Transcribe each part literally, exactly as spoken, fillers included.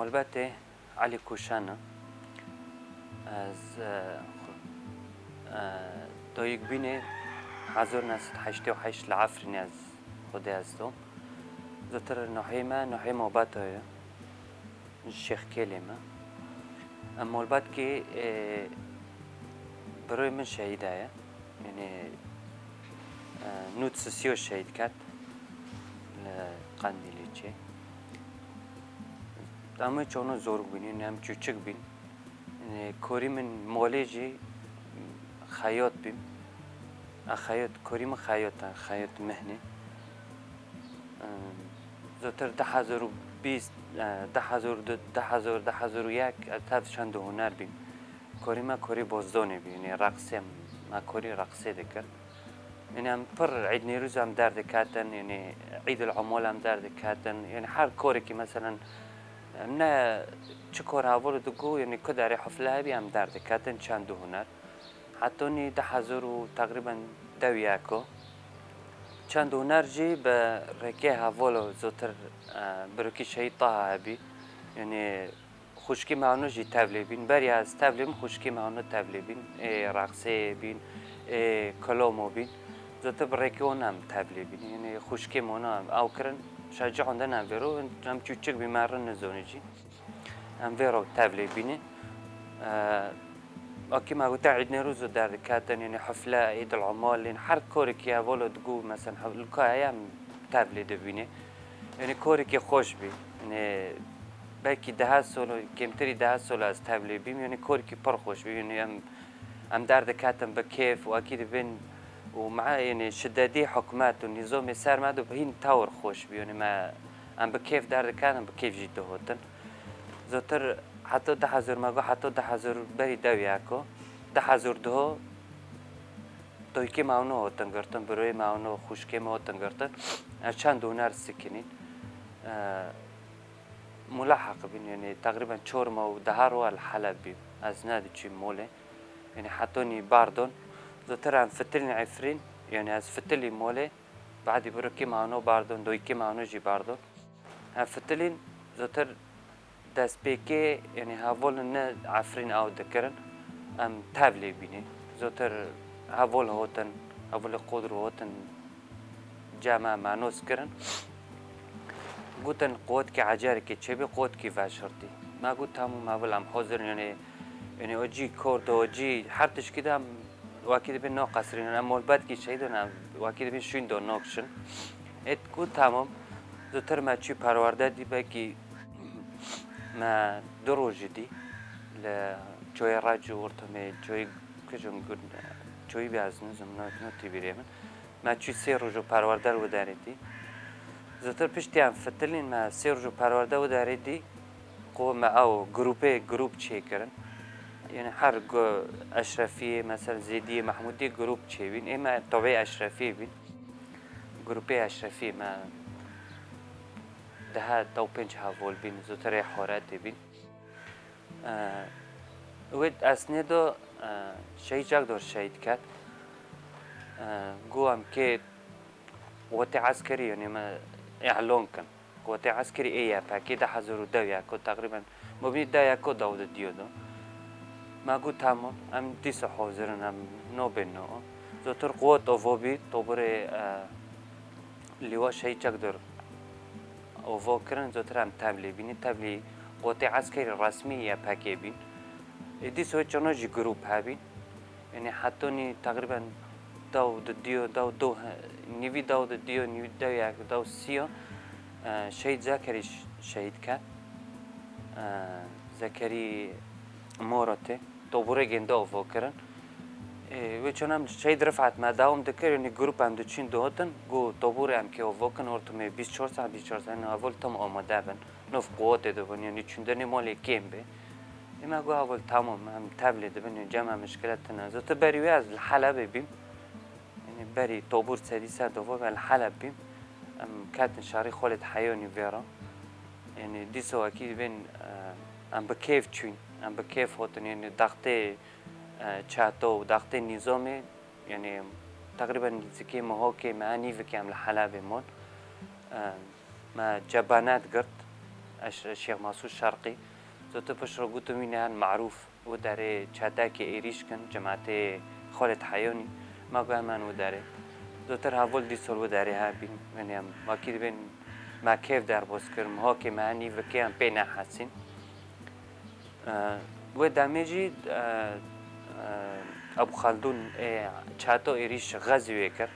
Malbatê Elî Kûşan e. Ez, e, xwe-, e, dayik bînê hezar neh sed heştê û heşt li Efrînê ez Xwedê ez dom. Zûtir nahê me, nahê Malbata ye. Ji Şêxkêlê me. Em Malbatkê, e, birayê min şehîd heye. Yanî, e, nû sisiyo şehîd ket li Qendîlê çê. Em wê çano zorok bînin, em çûçik bîn. Yanî, korî min malê jî xeyat bîm. E, xeyat, korî min xeyat e, xeyat mehnê. Em, Zûtir du hezar û bîst, e, du hezar û du, du hezar, du hezar û yek, ez tev şand û huner bîm. Korî me korî bozdonê bî, yanî reqsê, me korî reqsê dikir. Yanî em pir Îd Nêrûz em derdiketin, yanî Îd el Umal em derdiketin. Yanî her korekî, meselen, em ne çi kor heval digo, yanî ku derê hufle hebî em derdiketin, çand û huner. Hetonî du hezar û teqrîben dew yeko. Çand û huner jî bi rêkê hevalo zûtir, e, birokî Şehîd Taha hebî. Yanî xwişkê me ano jî tevlê bîn. Beriya ez tevlê bîm, xwişkê me ano tevlê bîn. Ê reqsê bîn, ê kilomo bîn. Zûtir bi rêkê wan em tevlê bîn. Yanî xwişkê me ano em ew kirin. Şaci onde em vêro, em çûçik bî me rin nizonî jî. Em vê re tevlê bînin. E, Akî me gote Îd Newroz û derdiketin, yanî hifle, Îd el Umal, yanî her korekî heval û digo, mesela, li ka heye em tevlê dibînê. Yanî korekî xweş bî. Yanî belkî deha solo, kêmtirî deha solo ez tevlê bîm, yanî korekî pir xweş bî. Yanî em, em derdiketin bi kêf û akî dibin û me, yanî şidetî hikûmet û nîzamê ser me de hîn tewr xweş bî. Yanî me, em bi kêf derdiketin, bi kêf jî dihotin. Zûtir heta du hezar me got, heta du hezar berî dew yeko. Du hezar duho doykê me ewno hotin girtin, biroyê me ewno, xwişkê me hotin girtin. Ez çend û huner sikinîn. E, Mulaheq bîn, yanî teqrîben çor meh û deha ro li Heleb bîm. Ez nediçîm molê. Yanî hetonî bardon. Zûtir em fitilîn Efrîn, yanî ez fitilî molê. Badî birokê me ewno bardon, doykê me ewno jî bardon. Em fitilîn, zûtir destpêkê, yanî heval ne Efrîn ew dikirin, em tevlê bînê. Zûtir heval hotin, hevalê Qodir hotin, cem me nos kirin. Gotin, quwetkî ecerekê çêbî, quwetkî veşirtî. Me got, tamam, heval em hazir in, yanî, yanî o cî kor de, o cî her tişkî de em Wekî dibên naqesirînin, em molbetkî şehîd in, em wekî dibên şûn do nokşin. Êt ku tamam, zûtir me çû perwerde dî, belkî me du rojî dî li çoyê Rec û ortamê çoyê Kijin Gun, çoyî bî ez nizim, no, no tî bîrê min. Me çû sê roj û perwerde li wê derê dî. Zûtir piştî em fitilîn, me sê roj û perwerde wê derê dî. Ku me ew grûpê grûp çêkirin. Yanî her gu-, Eşrefiyê, mesela Zêdiyê, Mehmûdiyê grûp çêbîn. Ê me tobê Eşrefiyê bîn. Grûpê Eşrefiyê me deha taw pênc heval bîn, zûtirê Horetê bîn. Ee, wê esnê do, e, şehîd Cagdor şehîd ket. Ee, gu em kê wetê eskerî, yanî me îlon kin. Qotê eskerî ê Y P G du hezar û deh ya ku teqrîben mobî deh ya ku dawde diyo do. Me got, tamam, em dîsa hazir in, em nobên no. Zotir quwet ovo bî, toburê, e, Lîwa Şehîd Çekdor ovo kirin, zotir em tevlî bînî, tevlî qotê eskerî resmî Y P G bîn. Ê dîsa çano jî grûp hebîn. Yanî hetonî teqrîben daw di diyo, daw do he-, nîvî daw di diyo, nîvî daw yek, daw sîyo, e, Şehîd Zekerî ş-, şehîd ket. E, Zekerî Morotê, toburê gênda ovo kirin. E, wê çon em Şehîd Rifat me dawam dikir, yanî grup em diçîn dihotin, gu toburê em kê ovo kin, ortumê bîst çar saet, bîst çar saet, yanî evol tam amade bin. Nov quwetê dibin, yanî çûndenê malê kêm bê. Ê me got, "Heval, tamam, em tevlê dibin, cem em mişkile tine." Zotir berî wê ez li Helebê bîm. Yanî berî tobûr sedî ser dova me li Heleb bîm. Em ketin şarî Xolêd Heyonî vê re. Yanî dîsa wekî dibên, e, em bi kêf çûyn, em bi kêf hotin, yanî daxtê, e, çato û daxtê nîzamê, yanî teqrîben nîzikê mihokê me, nîvikê em li Helebê mon. E, Me cebanet girt. Eş-, Şêx Masûr Şerqî. Zotir pişt re gotin wî ne hin marûf, wê derê çatakê êrîş kin, cemaetê Xalid Heyonî. Ma got em hin wê derê. Zotir heval dîsor wê derê hebîn. Yanî em wekî dibên me kêf derbas kir, mihakê me hin nîvikê em pê nehesîn. Wê demê jî, e, e, Ebû Xaldûn ê çato êrîş xezî wê kir.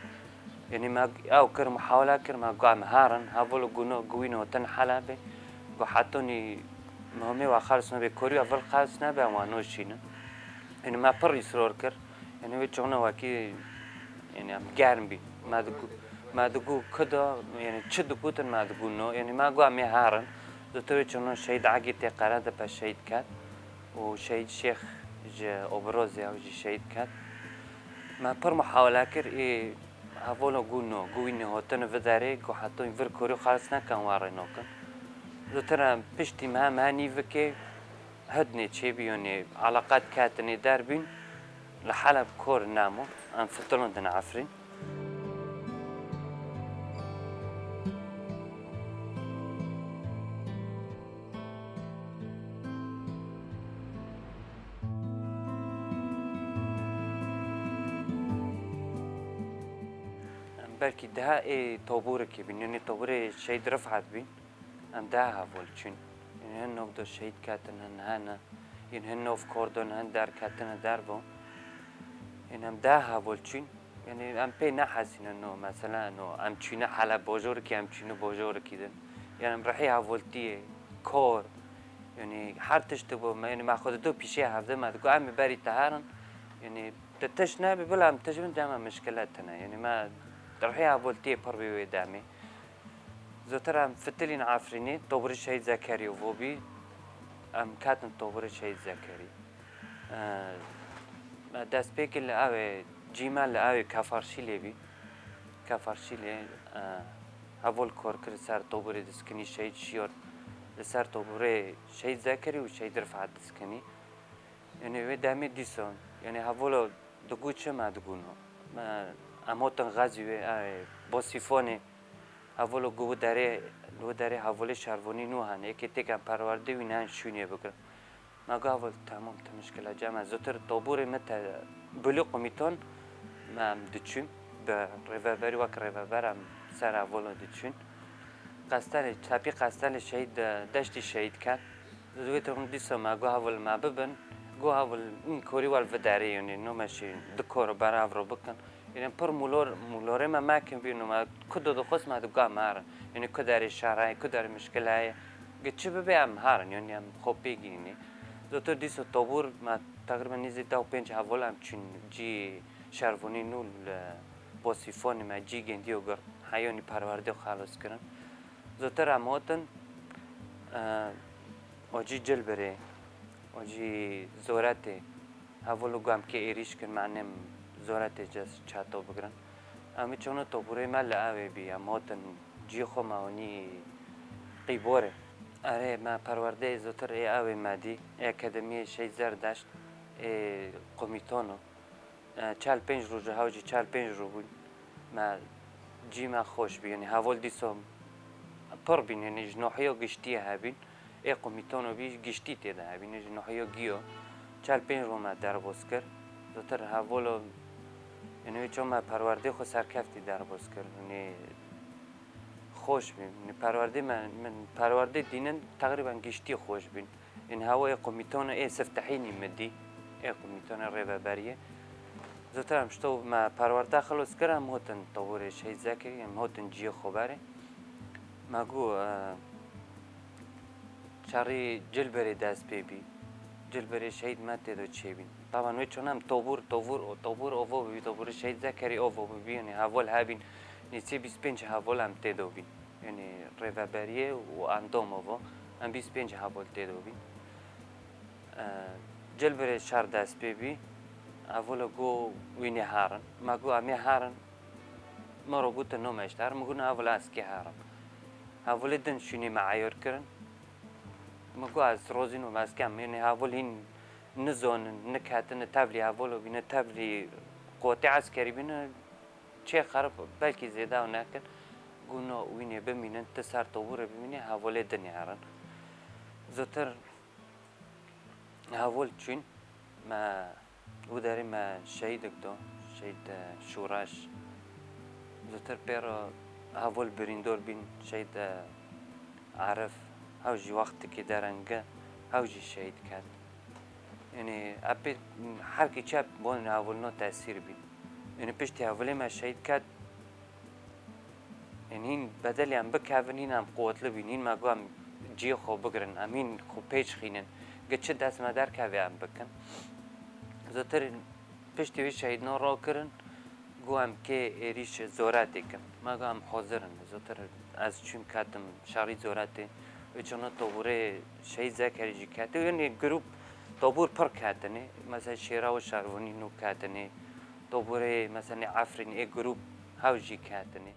Yanî me ew kir, muhawela kir, me got em herin, heval û guno guwîn hotin Helebê. Got hetonî muhimê we xelis nebe, korî we vir xelis nebe, em we noşînin. Yanî me pir îsror kir. Yanî wê çona wekî, yanî em germ bîn. Me digu-, me digu kuda, yanî çi digutin me digu no. Yanî me got em ê herin. Zotir wê çona şehîd Egîtê Qeredepe şehîd ket û şehîd Şêx ji Obrozê ew jî şehîd ket. Me pir muhawela kir, ê hevala got no, got wî nêhatine vê derê, got heto vir korî xelis nekin, we rê nakin. Zotir em piştî me, me nîvikê hidnê çêbî, yanî eleqet ketinê derbîn, li Heleb kor nemo, em fitilin din Efrîn. Em belkî daha ê toburekê bîn, yanî toburê Şehîd Rifat bîn. Em daha heval çûn. Yanî hin nov do şehîd ketin, hin hene. Yanî hin nov kordon, hin derketine dervo. Yanî em daha heval çûn. Yanî em pê nehesînin no, mesela no, em çûne Heleb bojorikî, em çûne bojorikî din. Yanî em rihî hevaltiyê, kor, yanî her tişt bû me, yanî me xwe dido pîşê hevde me digo, em ê berî te herin. Yanî te tişt nebî, bila em tişt bin, dema mişkile tine. Yanî me rihî hevaltiyê pir bî wê demê. Zotir em fitilîn Efrînê, toburê Şehîd Zekerî vo bî, em ketin toburê Şehîd Zekerî. Eee, me destpêkê li ew ê, cî me li ew ê Kefarşîlê bî. Kefarşîlê, eee, heval kor kir li ser toburê diskinî, şehîd şiyar li ser toburê Şehîd Zekerî û Şehîd Rifat diskinî. Yanî wê demê dîsa, yanî hevala digo çi me digo no. Me, em hatin xezî wê, ew ê, Bosîfonê, hevala got wê derê, li wê derê hevalê şervanî nû hene, yekê têk em perwerdê wî nehên şûnê bigirin. Me got heval, temam, ti mişkile cem e. Zotir toburê me te bilî qumîton, me em diçûn, bi rêveberî wek rêveber em ser hevala diçûn. Qestelê, tepî Qestelê şehîd, deştî şehîd ket. Di wê tevin dîsa me got heval me bibin. Got heval in korî wel viderê, yanî no me şî di kor berav ro bikin. Yanî pir mûlor, mûlorê me mekin bî, no me ku do dixwest me diga me herin. Yanî ku derê şer heye, ku derê mişkile heye. Gi çi bibe em herin, yanî em xwe pê gihînî. Zotir dîsa tobûr me teqrîben nêzî deh û pênc heval em çûn cî şervanî nû li Bosîfonê me cî gendiyo gir, heyonî perwerdê xelos kirin. Zotir em hatin, e, o cî Cilbirê, o cî Zoretê, heval û gam kê êrîş kin, me nem Zoretê ces çato bigirin. Em çûne toburê me li ewê bî, em hatin cî xwe me onî Qîborê. Erê me perwerdeyê zotir ê ewê me dî, ê Akademiyê Şehîd Zerdeşt, ê Qumîtono. E, çel pênc roj, hew jî çel pênc roj bûn. Me cî me xweş bî, yanî heval dîso pir bîn, yanî ji nohiyo giştiyê hebîn. Ê qumîtono bî giştî tê de hebîn, ji nohiyo giyo. Çel pênc roj me derbas kir. Zotir hevalo, yanî wê ço me perwerdê xwe serkeftî derbas kir. Yanî xweş bî. Min perwerdê me, min perwerdê dînin teqrîben giştî xweş bîn. Ên hewa ê komîtona ê siftehînî min dî, ê komîtona rêveberiyê. Zotir em ji to me perwerde xilos kir, em hotin tewirê şehîd Zekirî, em hotin ciyê xwe berê. Me got, e, Şerî Cilberê dest pê bî. Cilberê şehîd me tê de çêbîn. Taban wê çûn em tobûr, tobûr, tobûr ovo bibî, tobûrê şehîd Zekerî ovo bibî, yanî heval hebîn, nîsê bîst pênc heval em tê de bîn. Yanî rêveberiyê û endam ovo, em bîst pênc heval tê de bîn. E, Cilberê şer dest pê bî, hevala got wînê herin. Me got em ê herin. Me ro gotin no me ji te herin, min got na hevala ez kê herim. Hevalê din şûnê me eyar kirin. Min got ez rozî no me ez kem. Yanî heval hîn nizonin, niketine tevlî heval û bîne tevlî qotê eskerî bîne çê xerib belkî zêde ew nekin. Got no wînê bimînin, ti ser tobûrê bimînê, hevalê dinê herin. Zotir hevol çûn, me û derê me şehîdek do, şehîd, e, Şûreş. Zotir pêro hevol birîndor bîn, şehîd, e, Arif, hew jî wextikê derenge, hew jî şehîd ket. Yanî, epê her kî çep bon hevolino tesîr bîn. Yanî, piştî hevolê me şehîd ket, Ên hîn bedelê em bikevin, hîn em quwetli bîn, hîn me got em cihê xwe bigirin, em hîn xwe pêş xînin. Gi çi dest me derkeve em bikin. Zotir piştî wî şehîdno ro kirin, got em kê êrîş zoretê kin. Me got em hozir in. Zotir ez çûm ketim şerî zoretê. Wê çûno toburê şehîd Zekerî jî ketî. Yanî grûp tobûr pir ketinê. Mesela Şêra û Şervûnî nû ketinê. Toburê, mesela, Efrîn ê grûp hew jî ketinê.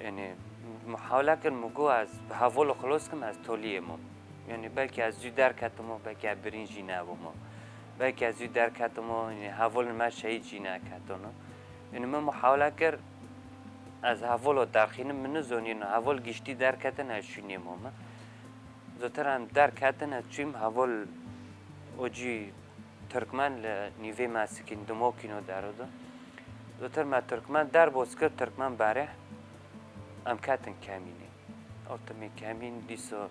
Yanî, muhawele kir, min got, ez bi hevolo xilos kim, ez toliyê mom. Yanî, belkî ez zû derketimo, belkî ez birîn jî nebûmo. Belkî ez zû derketimo, yanî, hevolên me şehîd jî neketino. Yanî, min muhawele kir, ez hevolo derxînim, min nizonîno, hevol giştî derketin, ez şûnê mome. Zotir em derketin, ez çûm hevol ocî Tirkmen li nîvê me sikîn, di mokîno dero de. Zotir me Tirkmen derboz kir, Tirkmen berê, em ketin kemînê. Ortemê kemîn dîso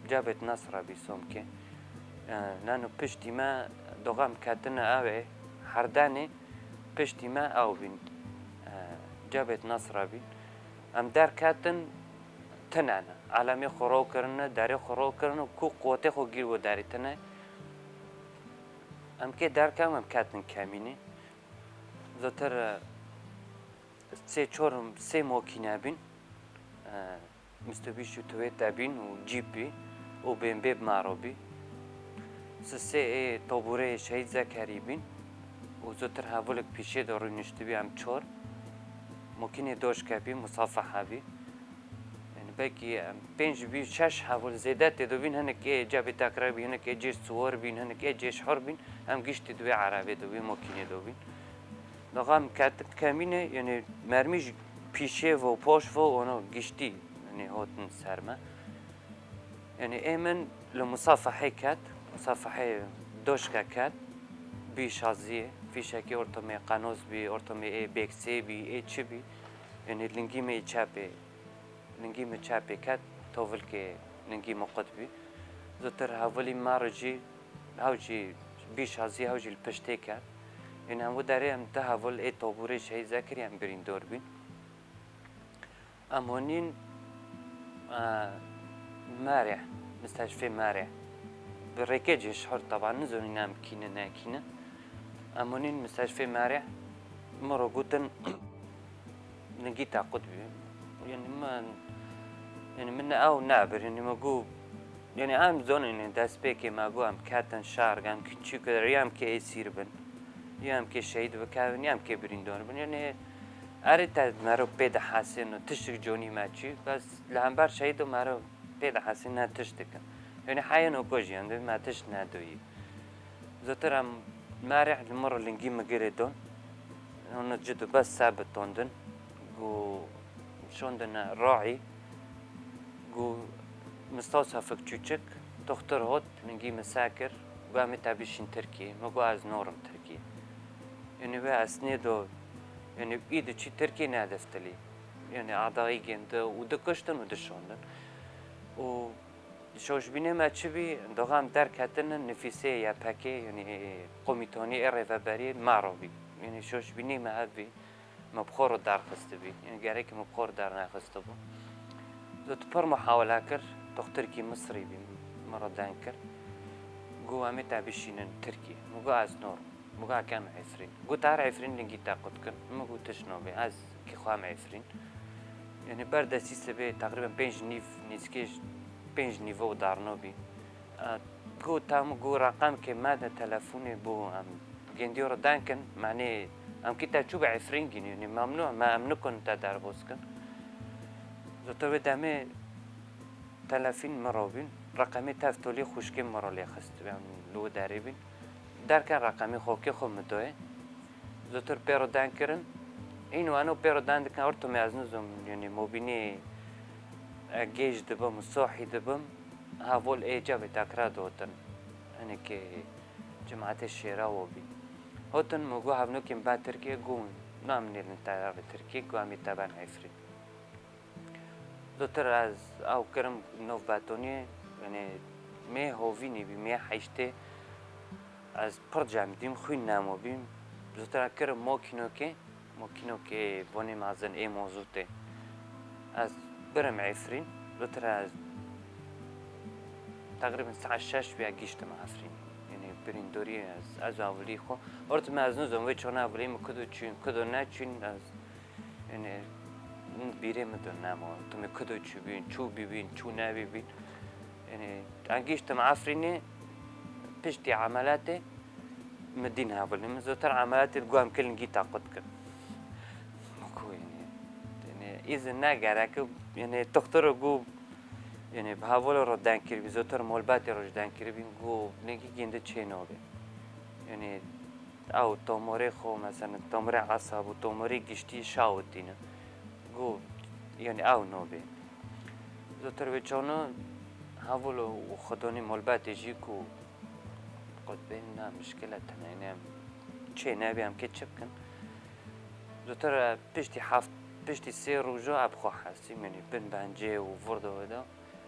cebêt Nesra bî somkê. E, nano piştî me doxa em ketine ew ê Herdenê, piştî me ew bîn, e, cebêt Nesra bîn. Em derketin, tine ne. Alemê xwe ro kirine, derê xwe ro kirine, ku quwetê xwe gîr bo derê tine. Em kê derkevin, em ketin kemînê. Zotir, e, sê çor, sê mokîne bîn. E, Mitsubishi Toyota bîn û Jeep bî û B M W bi me re bî. Sisê ê toburê Şehîd Zekerî bîn û zotir hevolek pîşê de rûniştibî em çor. Mokînê doşke bî, musafaha bî. Yanî belkî em pênc bî, şeş hevol zêde tê de bîn, hinek ê cebê tekre bî, hinek ê cêj siwar bîn, hinek ê cêj hor bîn. Em giştî di wê erebê de, wê mokînê de bîn. Doxa em ketin kemînê, yanî mermî ji pîşê ve û poş ve û ono giştî, yanî hotin ser me. Yanî ê min li musafehê ket, musafehê doşke ket, bî şaziyê, fîşekê ortomê qenoz bî, ortomê ê bêksê bî, ê çi bî, yanî lingî me ê çepê, lingî me çepê ket, tovilkê lingî me qut bî. Zotir hevolî me re jî, hew jî bî şaziyê, hew jî li piştê ket. Yanî em wi derê em di hevol ê toburê Şehîd Zekerî em birîndor bîn. Em honîn, e, Merê, misteshfê Merê. Bi rêkê cêj hor, teban nizonîn em kî ne, ne kî ne. Em honîn misteshfê Merê, min re gotin, lingî te qut bî. Yanî min, yanî min ew nebir, yanî min got, yanî em zonîn, destpêkê me got, em ketin şer, em çi kir, ya em kê êsîr bin, ya em kê şehîd bikevin, ya em kê birîndar bin. Yanî erê te meriv pê dihesên û tiştik conî me çi, bes li hember şehîd û meriv pê dihesên ne tiştik in. Yanî heyên û kujî, em dibî me tişt nedoyî. Zotir em Merê li min re lingî min girê don. Hûn ci dibest se bitondin. Got şondin ro'î. Got mistewsefik çûçik, toxtir hot, lingî min se kir. Got em ê te bişîn Tirkiyê. Min got ez norim Tirkiyê. Yanî wê ez nêdo, yanî î diçî Tirkiyê nediftilî. Yanî adayî gêndi û dikuştin û dişondin. Û Şoşbînê me çi bî? Doxa em derketine nifîsê Y P G, yanî komîtonê ê rêveberiyê me re bî. Yanî şoşbînê me ev bî. Me bi xwe re derxistibî. Yanî gerekî me bi xwe re dernexistibû. Zot pir muhawele kir, doxtirkî Misrî bî, me re deng kir. Got, em ê te bişînin Tirkiyê. Min got, ez norim. Min got, eke em Efrîn. Got, her Efrîn lingî te qut kin. Min got, tişt nobê. Ez kî xwe em Efrîn. Yanî ber destî sibê teqrîben pênc nîv, nîzikê pênc nîvo û darno bî. E, got, tam got, reqemkê me de telefonê bo em Gêndî re deng kin, manê em kî te çû bi Efrîn gînî, yanî memnû me, em nikun te derbas kin. Zotir wê demê telefîn min re bîn, reqemê tev tolî xwişkê min re lê xist, em li wê derê bîn. Derken reqemê xokê xwe min doye. Zotir pê re deng kirin. Îno eno pê re deng dikin, ortumê ez nizom, yanî mobînê, e, gêj dibim, sohî dibim, hevol ê cevê tekra dotin. Hinekê cemaetê şêra wo bî. Hotin min got hevnokên ben Tirkiye, got namnêlin te re Tirkiye, got em ê te ben Efrîn. Zotir ez ew kirim nov betoniyê, yanî mê hovînê bî, mê heştê ez pir cem dîm, xwîn nemo bîm. Zotir ez kirim mokînokê, mokînokê vonê mezin ê mozotê. Ez birim Efrîn, zotir ez teqrîben saet şeş bîya giştim Efrîn. Yanî birîndorî ez, ez avilî xwe. Ortumê ez nizom, wê çona avilî min kudo çûn, kudo neçûn, ez Yanî, bîrê min de nema. Timê kudo çûbîn, çû bîbîn, çû nebîbîn. Yanî, em gihîştim Efrînê, piştî emeliyatê min dîn hevilî. Min zotir emeliyatê digot em kilingî tequt kin. Min got, yanî, yanî, îzin negerek, yanî, doxtoro got, yanî, bi hevalê re deng kiribî, zotir molbatê re jî deng kiribî, got, nengî gêndi çê nabe. Yanî, Ew tomorê xwe, mesela tomorê esab û tomorê giştî şawitîne. Got, yanî ew nobê. Zotir wê çano hevol û xwedonî molbetê jî ku qutbê na mişkile tine, yanî em çê nebî em kê çi bikin. Zotir, e, piştî heft, piştî sê rojo eb xwe hesîm, yanî bin bencê û virdo wê de.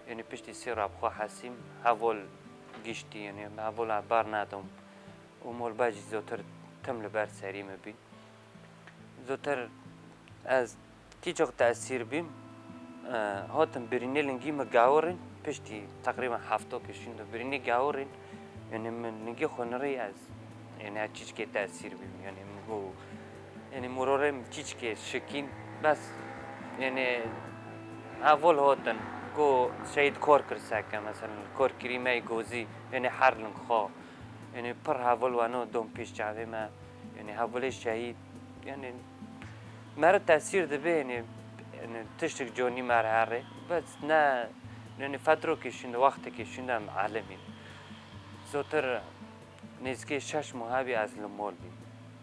Yanî piştî sê ro eb xwe hesîm, hevol giştî, yanî hevol eb bar nadom. û molba jî zotir tim li ber serî min bîn. Zotir ez tîçok tesîr bîm, e, hatim birînê lingî min gawirin, piştî teqrîben heftokê şûn de birînê gawirin, yanî min lingî xwe nirî ez, yanî ez çîçkê tesîr bîm, yanî min got, yanî mirorê min çîçkê şikîn, bes, yanî hevol hatin, got şehîd kor kir seke, mesela kor kirî me yê gozî, yanî her ling xwe. Yanî pir heval weno dom pêş çavê me. Yanî hevalê şehîd. Yanî me re tesîr dibe, yanî, yanî tiştik conî me re herê. Bes ne, yanî fetrokê şûnde, wextekê şûnde em elimîn. Zotir nêzikê şeş moha bî ez li mol bîm.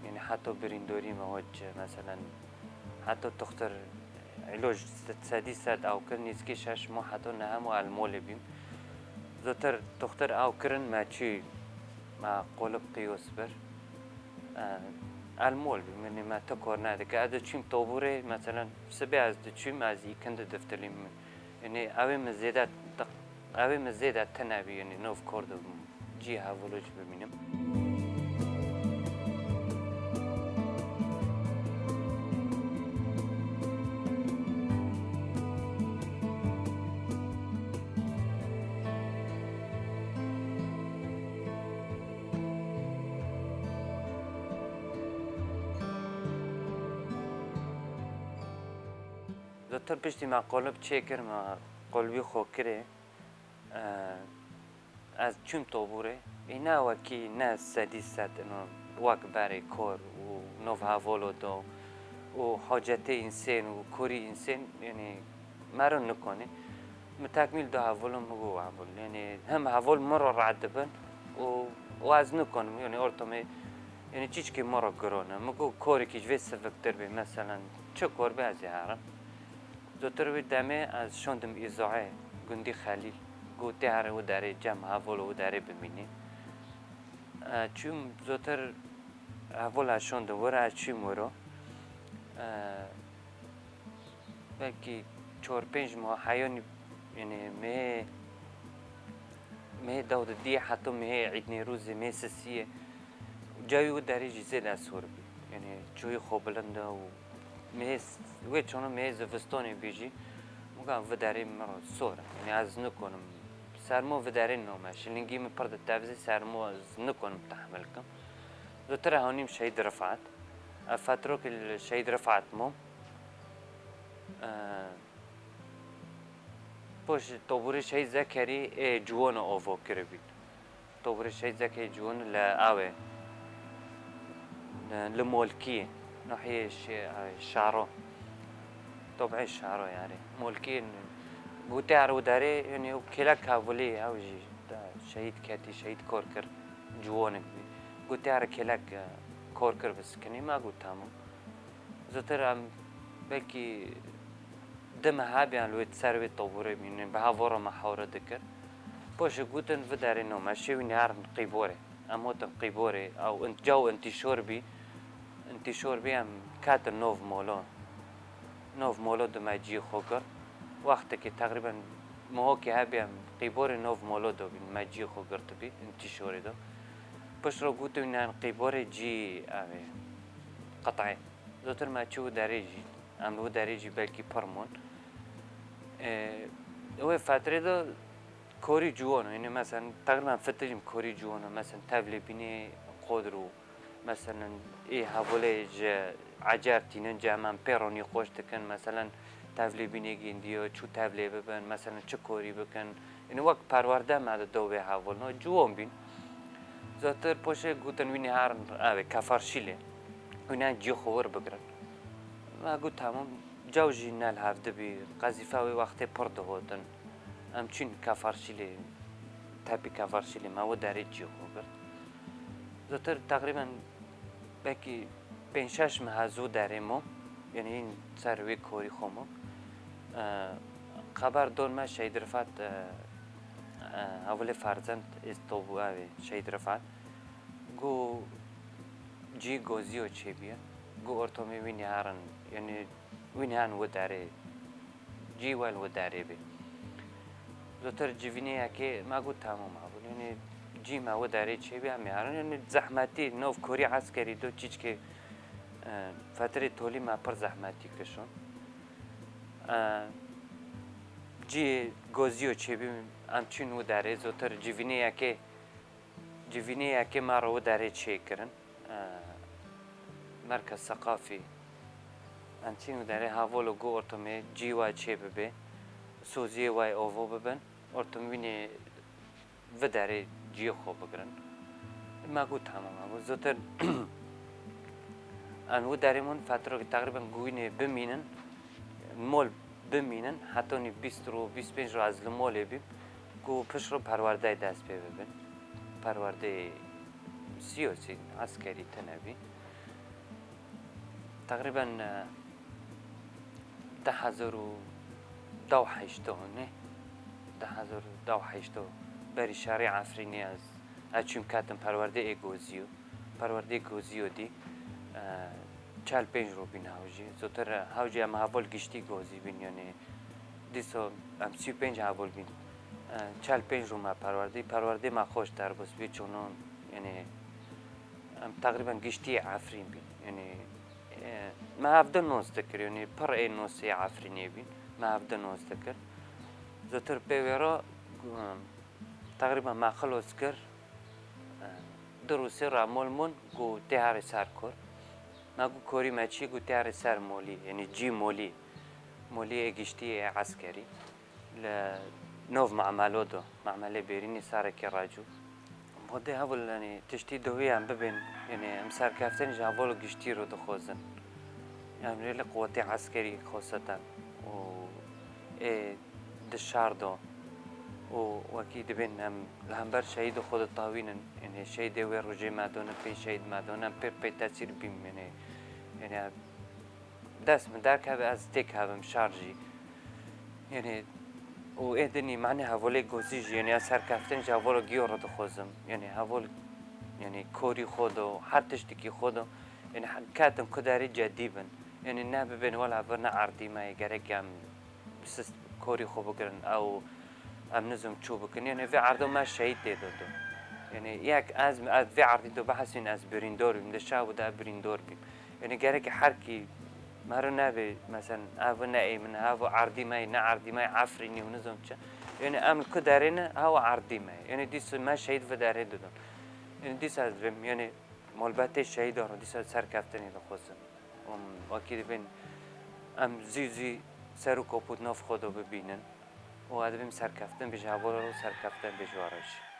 Yanî heta birîndorî me hot çi, meselen, heta toxtir îloj sedî sed ew kir, nêzikê şeş moh heta nehem û el molê bîm. Zotir toxtir ew kirin me çû, me qolib qiyos bir. E, el mol bîm, yanî me ti kor nedike. Ez diçûm toburê, meselen, sibê ez diçûm, ez îkindi diftilîm. Yanî ew ê min zêde, ew ê min zêde tine bî, yanî nov kor dibim. Cihê hevalê jî bimînim. Zotir piştî me qolib çêkir, me qolibî xwe kirê. E, ez çûm toburê. Ê ne wekî ne sedî sed ino wek berê kor û nov hevolo do û hacetê însên û korî însên, yanî mero nikonî. Mi tekmîl do hevolo mi got hevol. Yanî hem hevol mi ro red dibin û, û ez nikonim. Yanî ortomê, yanî çîçkî mi ro girone. Mi got korikî ji vê siviktir bê. Meselen çi kor be ez ê herim. Zotir wê demê ez şondim Îzoê, gundî Xelîl. Got tê herê wê derê cem hevol wê derê bimînî. E, çûm zotir hevola şondim wir, ez çûm wiro. E, belkî çor pênc mah heyanî, yanî mehê, mehê dawdidiyê heta mehê Îd Nêrûzê, mehê sisiyê. Cayê wê derê jî zêde sor bî. Yanî çûyî xwe bilind e û mehê s-, wê çano mehê zivistonê bî jî, muga vê derê min re sor e. Yanî ez nikonim. Sermo vê derê nome. Şilingî min pir ditevizê, sermo ez nikonim tehmil kim. Zotir e hanîm Şehîd Rifat. Ev fetrokê li Şehîd Rifat mom. E, Poş toburê Şehîd Zekerî ê ciwon avo kiribî. Toburê Şehîd Zekerî ciwon li awê. Li Molkî, nahiyê Şê-, Şaro. Tobeyê Şaro yani. Molkî, gotê her û derê, yani ew kêlek Havulî, ew jî da şehîd ketî, şehîd kor kir, ciwanek bî. Gotê her kêlek, e, kor kir bi sikinî, me got tamam. Zûtir em belkî di meha biyan li wê ser wê toborê bînin, bi hevora me hewre dikir. Paşê gotin, "Viderê nome, şêwî nêharin qîborê." Em hatin qîborê, ew in-, caw intîşor bî, intîşor bî, em ketin nov molo. Nov molo de me cî xwe girt. Wextekê teqrîben mohokê hebî em qîborê nov molo de bîn, me cî xwe girtibî, intîşorê de. Pişt re gotin, "Nêharin qîborê cî ew ê, qit'ê." Zûtir me çû derê jî. Em li wî derê jî belkî pir mûn. Ê, wê fetrê de korî ciwan o. Yanî, meselen, teqrîben fitir jî korî ciwan o. Meselen, tevlê bînê qod û, meselen, ê hevalê ji ecer tînin, cem em pê re nîqoş dikin. Meselen, tevlê bînê gîndiyo, çû tevlê bibin, meselen, çi korî bikin. Yanî, wek perwerde me di dowê hevalno, ciwan bîn. Zûtir paşê gotin, "Wî nêharin, ev ê, Kefarşîlê." Wî nêharin cî xwe wir bigirin. Me got, "Tamam." Caw jî ne li hev dibî, qezîfa wê wextê pir dihotin. Em çûn Kefarşîlê, tepî Kefarşîlê me wê derê cî xwe girt. Zûtir teqrîben belkî pênc şeş meha zû derê mo, yanî hîn ser wê korî xwe mo. E, xeber don me Şehîd Rifat, e, e, hevalê Ferzend Îstobû ev ê, Şehîd Rifat. Got, cî gozîyo çêbîye. Got, ortomê wî nêharin, yanî wî nêharin wê derê. Cî wel wê derê bê. Zûtir civînê yekê me got, "Tamam, hebûn." Yanî cî me wê derê çêbî, em ê herin. Yanî zehmetî, nov korî eskerî do çîçkê, e, fetrê tolî me pir zehmetî kişon. E, cî gozîyo çêbî, em çûn wê derê, zûtir civînê yekê Civînê yekê me re wê derê çêkirin. E, Merkez Seqafî. Em çîn wê derê, heval û got, "Ortomê cî we çê bibe, soziyê we ovo bibin, ortom wînê vi derê ciyê xwe bigirin." Me got, "Tamam." Me got, zûtir em wê derê min fetrokê teqrîben got wînê bimînin, mol bimînin, hetonî bîst ro, bîst pênc ro ez li molê bîm, ku pişt ro perwerdeyê dest pê bibin. Perwerdeyê siyosî, eskerî tune bî. Teqrîben, e, du hezar û deh heşto ne, du hezar û deh heşto berî şerê Efrînê ez, ez çûm ketim perwerdeyê Êgozî yo. Perwerdeyê Gozî yo dî, e, çel pênc ro bîn hewcî. Zotir, e, hewcî em heval giştî Gozî bîn, yanî dîso em sî û pênc heval bîn. E, çel pênc ro me perwerdî. Perwerdê me xweş derbas bî, çûno, yanî em teqrîben giştî Efrîn bîn. Yanî, e, me hevde nos dikir, yanî pir ê nosê Efrînê bîn. Me hevde nos dikir. Zotir pê wê re, e, teqrîben me xilos kir. Du rûsê re mol mûn, got tê herê ser kor. Me got korî me çi? Got tê herê ser molî, yanî cî molî. Moliyê giştî yê eskerî. Li nov mamelo do, mamelê bêrînî sarekê racû. Xwedê hevil, yanî tiştî duhî em bibên, yanî em serkeftin ji heval û giştî re dixwazin. Em rê li quwetê eskerî xoseten û ê di şar de û wekî dibên em li hember şehîdê xwe ditawînin. Yanî şehîdê wê rojê me done, pê şehîd me done, em pê pê tesîr bîm. Yanî, yanî dest min derkeve ez têkevim şar jî. Yanî û ê dinî manê hevalê Gozî jî, yanî ez serkeftin ji hevala giyo re dixwazim. Yanî heval, yanî korî xwe do, her tiştikî xwe do. Yanî he-, ketin ku derê cedî bin. Yanî ne bibên wela vir ne erdî me ye, gerek em sist-, korî xwe bigirin, ew em nizim çû bikin. Yanî vê erdo me şehîd tê do do. Yanî yek ez, ez vê erdî do behesîn ez birîndor bîm, di şev û de birîndor bîm. Yanî gerek her kî mero nebe, meselen, ev ne ê min, ev erdî me ye, ne erdî me ye, Efrînî û nizim çi. Yanî em li ku derê ne, ew erdî me ye. Yanî dîsa me şehîd vê derê didin. Yanî dîsa ez dibêm, yanî malbatê şehîdan re dîsa serkeftinê dixwazin. Û wekî dibên em zû zû ser û kopût nav xwe de bibînin û ez dibêm serkeftin bê ji hevala re û serkeftin bê ji we re jî.